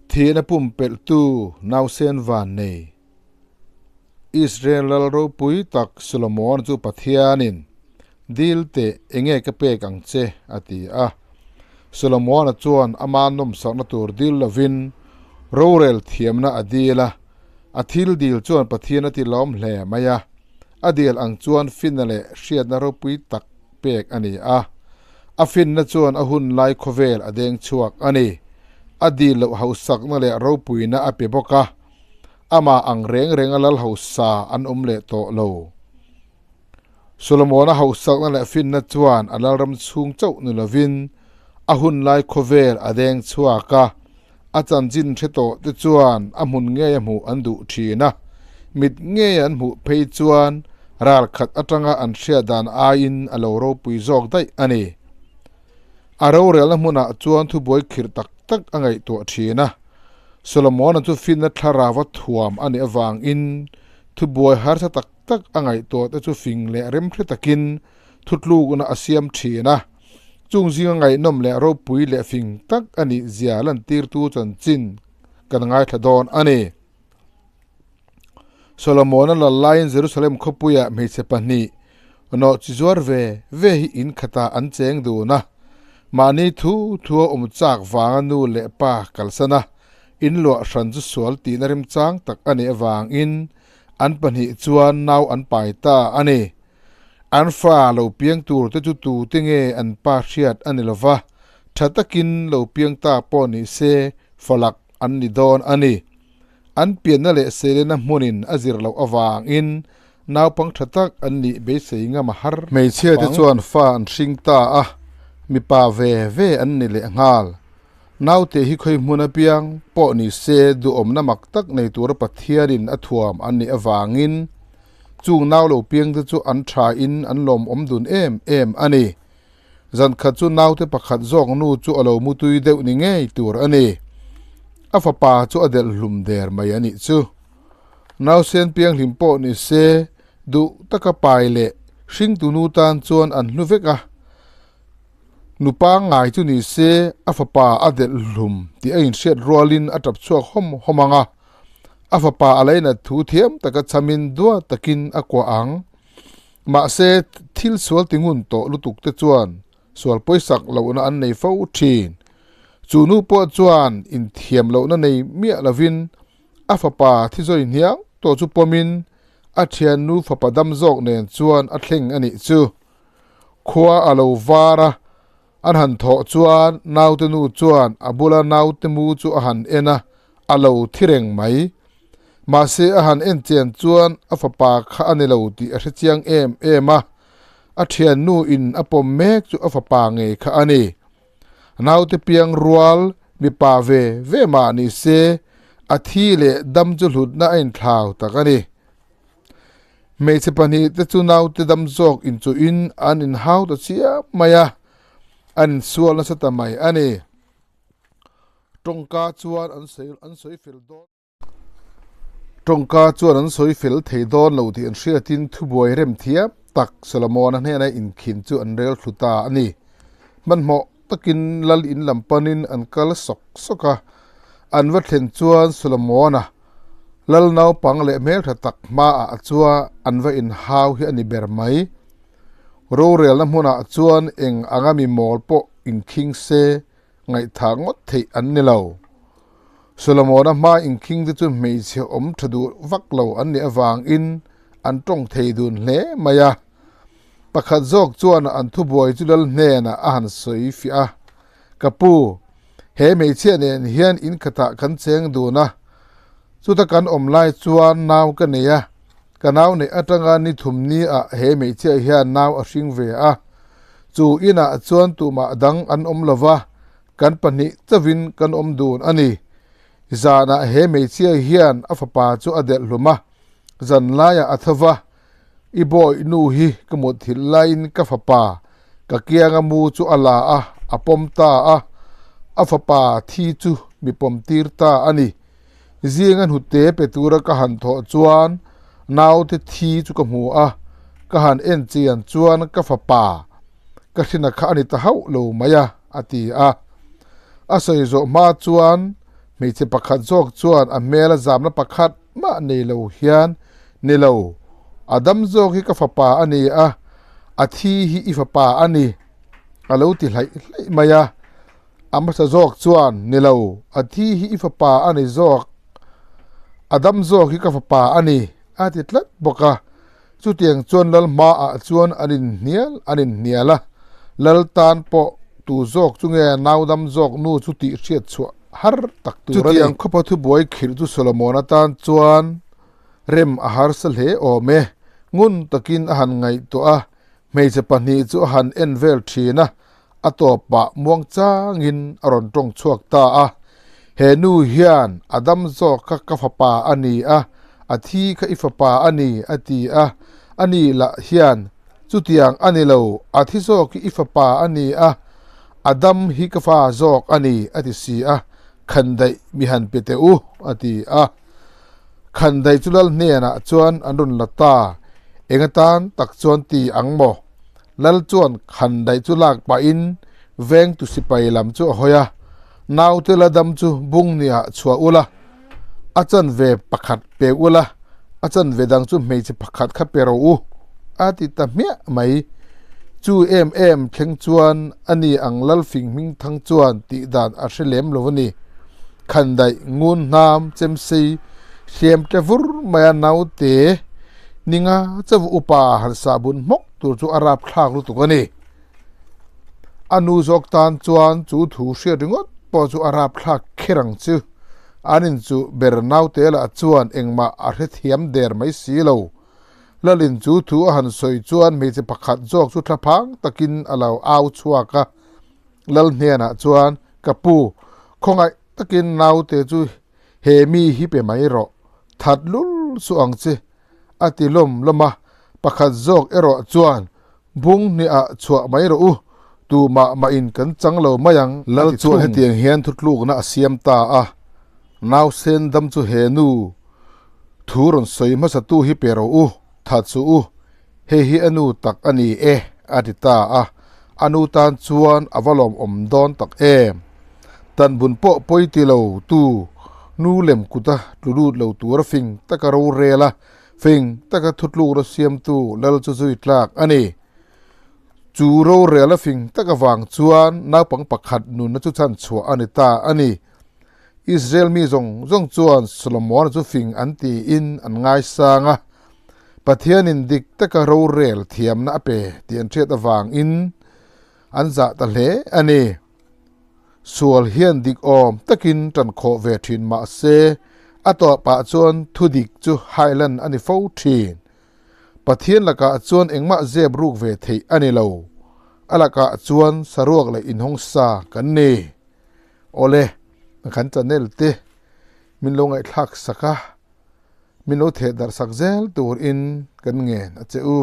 Thihna pumpelhtu nausen van nei. Israel lal ropui tak Solomon chu Pathianin, Dil teh, enge ka pek ang che? a ti a. Solomona chuan ama nawmsakna tur dil lovin rorel thiamna a dil a, a thil dil chuan Pathian a ti lawm hle mai a. A dil ang chuan finna leh hriatna ropui tak pek a ni a. A finna chuan a hun lai khawvel a deng chhuak a ni. A dil loh hausakna leh ropuina a pe bawk a, amah ang reng renga lal hausa an awm leh tawh lo. Solomona hausakna leh finna chuan a lalram chhung chauh ni lovin a hun lai khawvel a deng chhuak a, a chanchin hre tawh te chuan a hmun ngeia hmuh an duh thin a, mit ngeia an hmuh phei chuan ral khat atanga an hriat dan aiin a lo ropui zawk daih a ni. A rorelna hmunah chuan thubuai khirh tak tak a ngaihtuah thin a, Solomona chu finna thlarau a thuam a nih avangin thubuai harsa tak tak a ngaihtuah te chu fing leh remhre takin thutlukna a siam thin a. Chung zinga ngaihnawm leh ropui leh fing tak a nih zia lantirtu chanchin kan ngaithla dawn a ni. Solomona lal laiin Jerusalem khawpuiah hmeichhe pahnih nawhchi zuar ve ve hi in khatah an cheng dun a. Mahni thu thua awm chak vanga nu leh pa kalsan a, in luah hran chu sual tihna remchang tak a nih avangin an pahnih chuan nau an pai ta a ni. An fa lo piang tur te chu tute nge an pa hriat a ni lova, tha takin lo piang ta pawh ni se falak an ni dawn a ni. An pianna leh seilena hmunin a zir loh avangin naupang tha tak an nih beisei ngam a har. Hmeichhia te chuan fa an hring ta a, mipa ve ve an ni leh nghal. Naute hi khawi hmun apiang pawh ni se duhawmna mak tak nei tura Pathianin a thuam an nih avangin Chung nau lo piangte chu an thain an lawmawm dun em em a ni. Zan khat chu naute pakhat zawk nu chu a lo mutui deuh ni ngei tur a ni. A fapa chu a delh hlum der mai a nih chu. Nausen pianghlim pawh ni se duh taka pai leh hringtu nu tan chuan an hlu vek a. Nu pangngai chu ni se a fapa a delh hlum tih a inhriat rualin a tap chhuak hawm hawm ang a. A fapa a lainat thu thiam taka chhamin duat takin a kuah ang. Mahse, thil sual ti ngun tawh lutuk te chuan sual pawisak lohna an nei fo thin. Chu nu pawh chuan inthiam lohna nei miah lovin a fapa thi zawi hniang tawh chu pawmin a thiannu fapa dam zawk nen chuan a thleng a nih chu. Khua a lo var a, An han thawh chuan naute nu chuan a bula naute mu chu a han en a, a lo thi reng mai. Mahse a han en chian chuan a fapa kha a ni lo tih a hre chiang em em a, a thiannu in a pawm mek chu a fapa ngei kha a ni. Naute piang rual mipa ve ve mah ni se a thi leh dam chu hlutna a inthlau tak a ni. Hmeichhe pahnih te chu naute dam zawk inchuhin an inhau ta chiam mai a, an insual nasa ta mai a ni. Tawngka chuan an sawi an sawi fel dawn Tawngka chuan an sawi fel thei dawn lo tih an hriatin thubuai rem thiam tak Solomona hnena inkhin chu an rel thlu ta a ni. Hmanhmawh takin lal in lam panin an kal sawk sawk a, an va thlen chuan Solomona Lal naupang leh hmeltha tak hmaah chuan an va inhau hi a ni ber mai. Rorelna hmunah chuan eng anga mi mawl pawh inkhing se ngaihthah ngawt theih an ni lo. Solomona hmaa inkhing te chu hmeichhe awm tha duh vak lo an nih avangin an tawng thei dun hle mai a. Pakhat zawk chuan an thubuai chu lal hnenah a han sawi fiah a, Ka pu, he hmeichhia nen hian in khatah kan cheng dun a, chuta kan awm lai chuan nau ka nei a, ka nau neih atanga ni thum ni ah he hmeichhia hian nau a hring ve a, chu inah chuan tumah dang an awm lo va, kan pahnih chauhin kan awm dun a ni. Zanah he hmeichhia hian a fapa chu a delh hlum a, zan laiah a tho va, I bawi nu hi ka mutthilh laiin ka fapa ka kianga mu chu a la a, a pawm ta a, a fapa thi chu mi pawm tir ta a ni. Zinga hnute pe tura ka han thawh chuan naute thi chu ka hmu a, ka han en chian chuan ka fapa ka hrina kha a ni ta hauh lo mai a, a ti a. A sawi zawh hma chuan. Hmeichhe pakhat zawk chuan a hmel a zamna pakhat mah nei lo hian, Ni lo, a dam zawk hi ka fapa a ni a, a thi hi i fapa a ni, a lo ti hlaih hlaih mai a. A hmasa zawk chuan, Ni lo, a thi hi i fapa a ni zawk, a dam zawk hi ka fapa a ni, a ti tlat bawk a. Chutiang chuan lal hmaah chuan an inhnial an inhnial a, lal tan pawh tu zawk chu nge nau dam zawk nu chu tih hriat chhuah har tak tur a ni. Chutiang khawpa thubuai khirh chu Solomon atan chuan rem a harsa hle awm e. Ngun takin a han ngaihtuah a, hmeichhe pahnih chu a han en vel thin a, a tawpah muang changin a rawn tawng chhuak ta a, He nu hian a dam zawk kha ka fapa a ni a, a thi kha i fapa a ni, a ti a. Ani lah hian, Chutiang a ni lo, a thi zawk hi i fapa a ni a, a dam hi ka fa zawk a ni, a ti si a, Khandaih mi han pe teh u, a ti a. Khandaih chu lal hnenah chuan an rawn la ta, Eng atan tak chuan ti ang maw? Lal chuan khandaih chu lak pahin vengtu sipai lam chu a hawi a, Naute la dam chu bungniah chhuah ula, a chanve pakhat pe ula, a chanve dang chu hmeichhe pakhat kha pe rawh u, a ti ta hmiah mai. Chu em em thleng chuan ani ang lal fing hming thang chuan tih dan a hre lem lo a ni. Khandaih ngun hnam chemsei hliam tle vur mai a naute ninga chauh upa han sahbun hmawk tur chu a rap thlak lutuk a ni. A nu zawk tan chuan chu thu hriat ringawt pawh chu a rap thlak kher ang chu. An inchuh ber naute lah chuan engmah a hrethiam der mai si lo. Lalin chu thu a han sawi chuan hmeichhe pakhat zawk chu thlaphang takin a lo au chhuak a. Lal hnenah chuan, Ka pu, khawngaih takin naute chu he mi hi pe mai rawh, that lul suh ang che, a ti lawm lawm a, pakhat zawk erawh chuan, Bung hniah chhuah mai rawh u, tumah mah in kan chang lo mai ang, a ti thung. Lal chuan hetiang hian thutlukna a siam ta a, Nausen dam chu he nu thu rawn sawi hmasatu hi pe rawh u, that suh u, hei hi a nu tak a ni e, a ti ta a, a nu tan chuan a va lawmawm dawn tak em. Tanbun pawh pawi ti lo tu nu lem kuta tlu lut lo tura fing taka rorel a, fing taka thutlukna siamtu lal chu zui tlak a ni. Chu rorel a fing tak avang chuan naupang pakhat nunna chu chhanchhuah a ni ta a ni. Israel mi zawng zawng chuan Solomon-a chu fing an tiin an ngaisang a, Pathianin dik taka rorel thiamna a pe tih an hriat avangin an zah ta hle a ni. Sual hian dik awm takin tan khawh ve thin mah se, a tawpah chuan thu dik chu hailan a ni fo thin. Pathian lakah chuan engmah zep ruk ve theih a ni lo. A lakah chuan saruak leh inhawng sa kan ni. Awle, kan channel te min lo ngaihthlak sak a, min lo theh darh sak zel turin kan ngen a che u.